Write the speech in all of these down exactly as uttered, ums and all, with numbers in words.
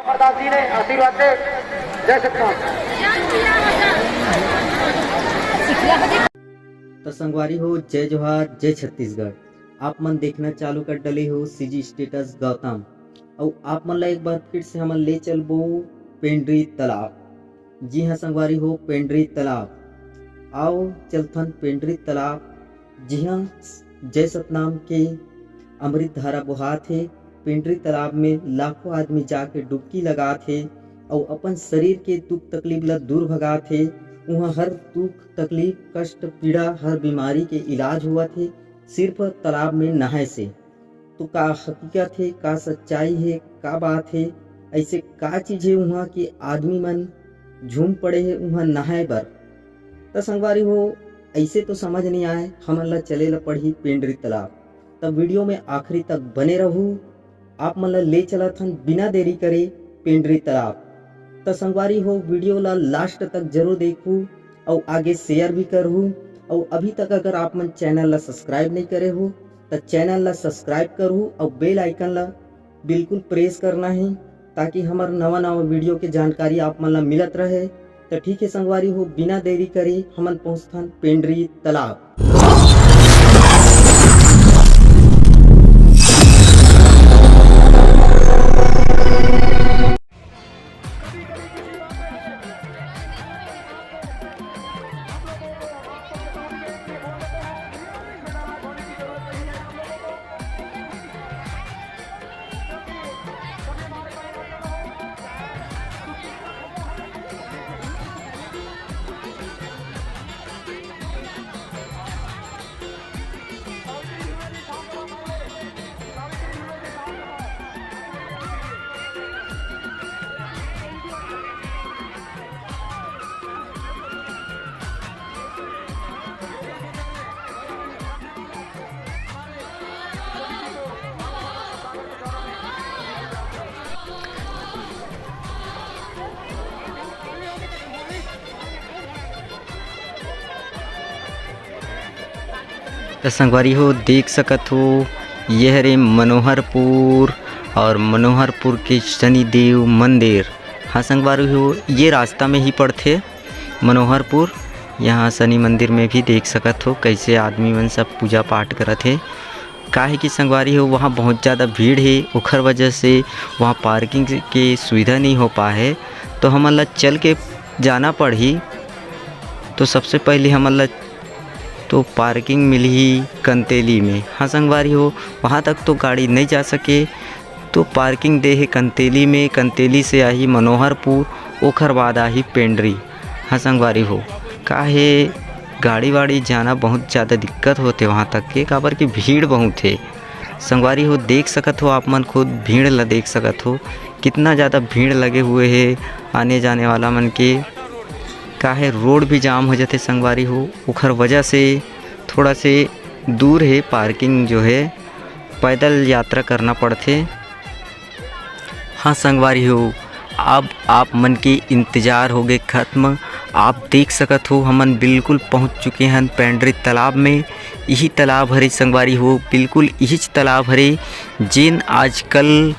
प्रसाद जी ने आशीर्वाद दे। जय सतनाम। त संगवारी हो, जय जोहार, जय छत्तीसगढ़। आप मन देखना चालू कर डले हो CG Status गौतम। अउ आप मन ला एक बार फिर से हमन ले चलबो पेंड्री तालाब। जी हाँ संगवारी हो, पेंड्री तालाब। आओ चलथन पेंड्री तालाब, जिहाँ जय सतनाम के अमृत धारा बोहात हे। पेंड्री तालाब में लाखों आदमी जाके डुबकी लगात हे अउ अपन शरीर के दुख तकलीफ ला दूर भगात हे। उहाँ हर दुख तकलीफ, कष्ट, पीड़ा, हर बीमारी के इलाज होवत हे, सिर्फ तालाब में नहाए से। तो का हकीकत हे, का सच्चाई हे, का बात हे, ऐसे का चीज हे उहाँ के आदमी मन झूम पड़े हे उहाँ नहाए बर? त संगवारी हो, ऐसे तो समझ नहीं आए, हमन ला चले ला पड़ही पेंड्री तालाब। तब वीडियो में आखिरी तक बने रहू, आप मन ला ले चलत हन बिना देरी करे पेंड्री तालाब। त संगवारी हो, वीडियो ला लास्ट तक जरूर देखू अउ आगे शेयर भी करहू। अउ अभी तक अगर आप मन चैनल ला सब्सक्राइब नहीं करे हो, त चैनल ला सब्सक्राइब करहू अउ बेल आइकन ला बिल्कुल प्रेस करना हे, ताकि हमर नवा नवा वीडियो के जानकारी आप मन ला मिलत रहे। त ठीक है संगवारी हो, बिना देरी करे हमन पहुंचथन पेंड्री तालाब। त संगवारी हो, देख सकत हो, ये हरे मनोहरपुर और मनोहरपुर के शनिदेव मंदिर। हाँ संगवारी हो, ये रास्ता में ही पड़थे मनोहरपुर। यहाँ शनि मंदिर में भी देख सकत हो, कैसे आदमी मन सब पूजा पाठ करत हे। काहे कि संगवारी हो, वहाँ बहुत ज़्यादा भीड़ हे, ओखर वजह से वहाँ पार्किंग के सुविधा नहीं हो पाए हे, तो हमन ला चल के जाना पड़ही। तो सबसे पहले हमन ला तो पार्किंग मिलही कंतेली में। हाँ संगवारी हो, वहाँ तक तो गाड़ी नहीं जा सके, तो पार्किंग दे हे कंतेली में, कंतेली से आही मनोहरपुर, ओखर बाद आही पेंड्री। हाँ संगवारी हो, काहे गाड़ी वाड़ी जाना बहुत ज़्यादा दिक्कत होथे वहाँ तक के, काबर कि भीड़ बहुत हे। संगवारी हो, देख सकत हो आप मन खुद, भीड़ ला देख सकत हो, कितना ज़्यादा भीड़ लगे हुए हे आने जाने वाला मन के। काहे रोड भी जाम हो जाथे संगवारी हो, ओखर वजह से थोड़ा से दूर हे पार्किंग जो हे, पैदल यात्रा करना पड़थे। हाँ संगवारी हो, अब आप मन के इंतजार हो गए खत्म। आप देख सकत हो, हमन बिल्कुल पहुँच चुके हन पेंड्री तालाब में। यही तालाब हरे संगवारी हो, बिल्कुल यहीच तालाब हरे, जेन आजकल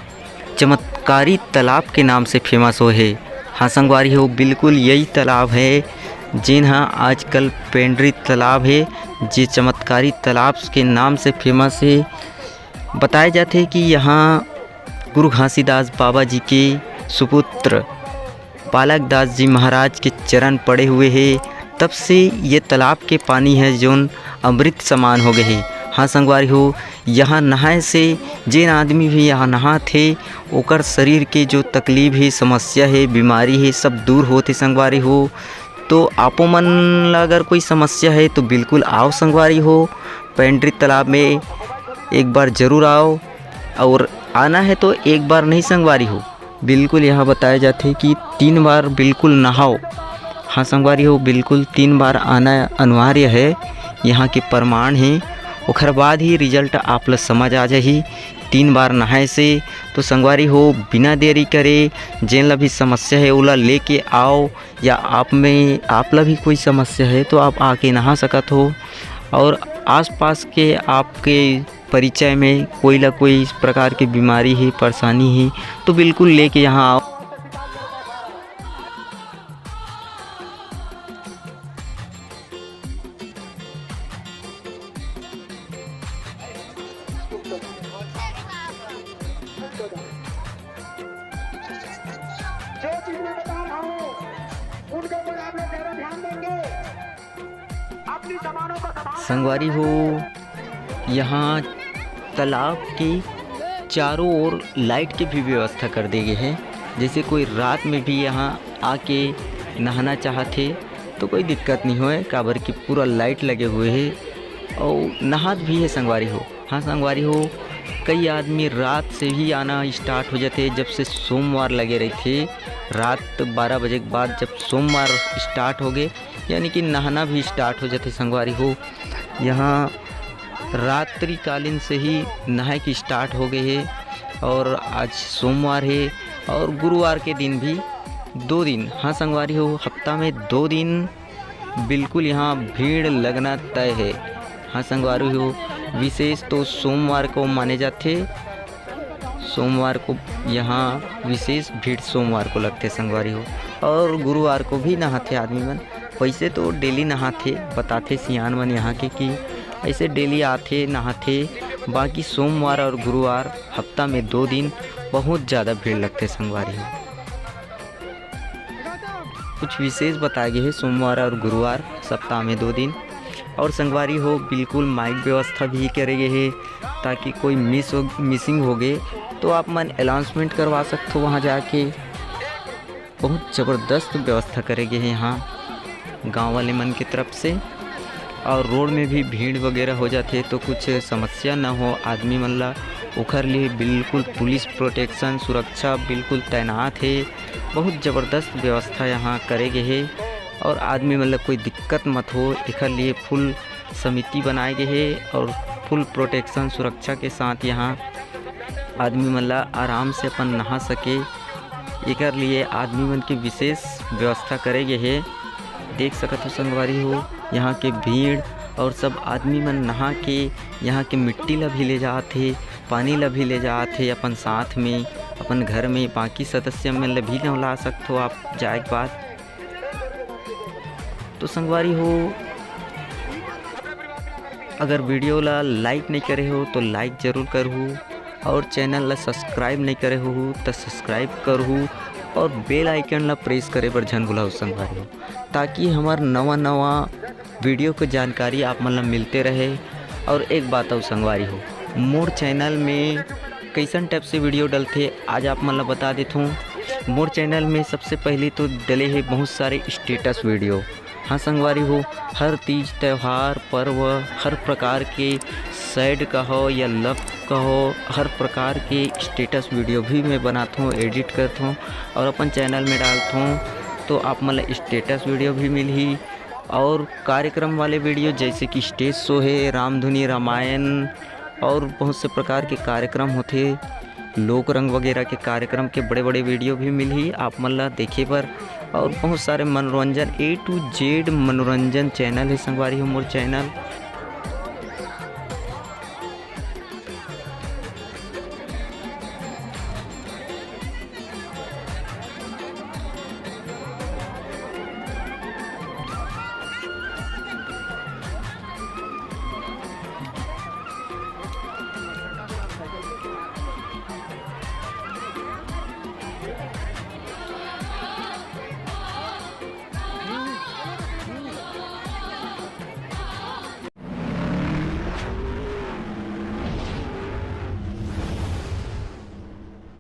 चमत्कारी तालाब के नाम से फेमस हो हे। हाँ संगवारी हो, बिल्कुल यही तालाब हे, जेन हा आजकल पेंड्री तालाब हे, जे चमत्कारी तालाब के नाम से फेमस हे। बताए जाथे कि यहाँ गुरु घासीदास बाबा जी के सुपुत्र बालक दास जी महाराज के चरण पड़े हुए हे, तब से ये तालाब के पानी हे जोन अमृत समान हो गए हे। हाँ संगवारी हो, यहाँ नहाए से जेन आदमी भी यहाँ नहात हे, ओकर शरीर के जो तकलीफ हे, समस्या हे, बीमारी हे, सब दूर होत हे संगवारी हो। तो आपो मन ला अगर कोई समस्या हे तो बिल्कुल आओ संगवारी हो, पेंड्री तालाब में एक बार जरूर आओ। और आना है तो एक बार नहीं संगवारी हो, बिल्कुल यहाँ बताया जाथे कि तीन बार बिल्कुल नहाओ। हाँ संगवारी हो, बिल्कुल तीन बार आना अनिवार्य है, यहाँ के प्रमाण है। ओखर बाद ही रिजल्ट आप ला समझ आ जाही तीन बार नहाए से। तो संगवारी हो, बिना देरी करे जेन ला भी समस्या है ओला लेके आओ, या आप में, आप ला भी कोई समस्या है तो आप आके नहा सकत हो। और आसपास के आपके परिचय में कोई ला कोई प्रकार के बीमारी है, परेशानी है, तो बिल्कुल लेके यहाँ आओ। संगवारी हो, यहाँ तालाब के चारों ओर लाइट के भी व्यवस्था कर दे गे हे। जैसे कोई रात में भी यहाँ आके नहाना चाहत हे तो कोई दिक्कत नहीं होय, काबर कि पूरा लाइट लगे हुए हे और नहात भी हे संगवारी हो। हाँ संगवारी हो, कई आदमी रात से ही आना स्टार्ट हो जाते, जब से सोमवार लगे रहिथे। रात बारह बजे के बाद जब सोमवार स्टार्ट हो गए, यानी कि नहाना भी स्टार्ट हो जाते संगवारी हो। यहाँ रात्रिकालीन से ही नहाए की स्टार्ट हो गई है और आज सोमवार है और गुरुवार के दिन भी दो दिन, हाँ संगवारी हो, हफ्ता में दो दिन बिल्कुल यहाँ भीड़ लगना तय है। हाँ संगवारी हो, विशेष तो सोमवार को माने जाते, सोमवार को यहाँ विशेष भीड़ सोमवार को लगते संगवारी हो, और गुरुवार को भी नहाते आदमी मन। वैसे तो डेली नहाथे, बताथे सियान मन यहाँ के कि ऐसे डेली आथे नहाथे, बाकी सोमवार और गुरुवार हफ्ता में दो दिन बहुत ज़्यादा भीड़ लगते संगवारी हो। कुछ विशेष बताए गए हैं सोमवार और गुरुवार सप्ताह में दो दिन। और संगवारी हो, बिल्कुल माइक व्यवस्था भी करे गए है ताकि कोई मिस हो, मिसिंग हो गए तो आप मन अनाउंसमेंट करवा सकते हो वहाँ जाके। बहुत ज़बरदस्त व्यवस्था करे गए है यहाँ गांव वाले मन की तरफ से। और रोड में भी भीड़ वगैरह हो जाते तो कुछ समस्या न हो आदमी मन ला, ओखर लिए बिल्कुल पुलिस प्रोटेक्शन, सुरक्षा बिल्कुल तैनात है। बहुत ज़बरदस्त व्यवस्था यहाँ करे गए है और आदमी मन ला कोई दिक्कत मत हो, एखर लिए फुल समिति बनाए गए है और फुल प्रोटेक्शन सुरक्षा के साथ यहाँ आदमी मन ला आराम से अपन नहा सके, एकर लिए आदमी मन के विशेष व्यवस्था करे गए है। देख सकत हो संगवारी हो, यहाँ के भीड़ और सब आदमी मन नहा के यहाँ के मिट्टी ला भी ले जात हे, पानी ला भी ले जात हे अपन साथ में, अपन घर में बाकी सदस्य मन ला भी नहला सकथो आप जाए के बाद। तो संगवारी हो, अगर वीडियो ला लाइक नहीं करे हो तो लाइक जरूर करहू और चैनल ला सब्सक्राइब नहीं करे हो तो सब्सक्राइब करहू और बेल आइकन ला प्रेस करे बर झन भुलाहू संगवारी हो, ताकि हमार नवा नवा वीडियो के जानकारी आप मन ला मिलते रहे। और एक बात अउ संगवारी हो, मोर चैनल में कैसन टाइप से वीडियो डलथे आज आप मन ला बता देथों। मोर चैनल में सबसे पहले तो डले हे बहुत सारे स्टेटस वीडियो। हाँ संगवारी हो, हर तीज त्यौहार पर्व, हर प्रकार के सैड कहो या लव कहो, हर प्रकार के स्टेटस वीडियो भी मैं बनाथों, एडिट करथों और अपन चैनल में डालथों। तो आप मन ला स्टेटस वीडियो भी मिलही और कार्यक्रम वाले वीडियो जैसे कि स्टेज शो है, रामधुनी रामायण और बहुत से प्रकार के कार्यक्रम होथे, लोक रंग वगैरह के कार्यक्रम के बड़े-बड़े वीडियो भी मिलही आप मन ला देखे बर। और बहुत सारे मनोरंजन, A to Z मनोरंजन चैनल है संगवारी हो मोर चैनल।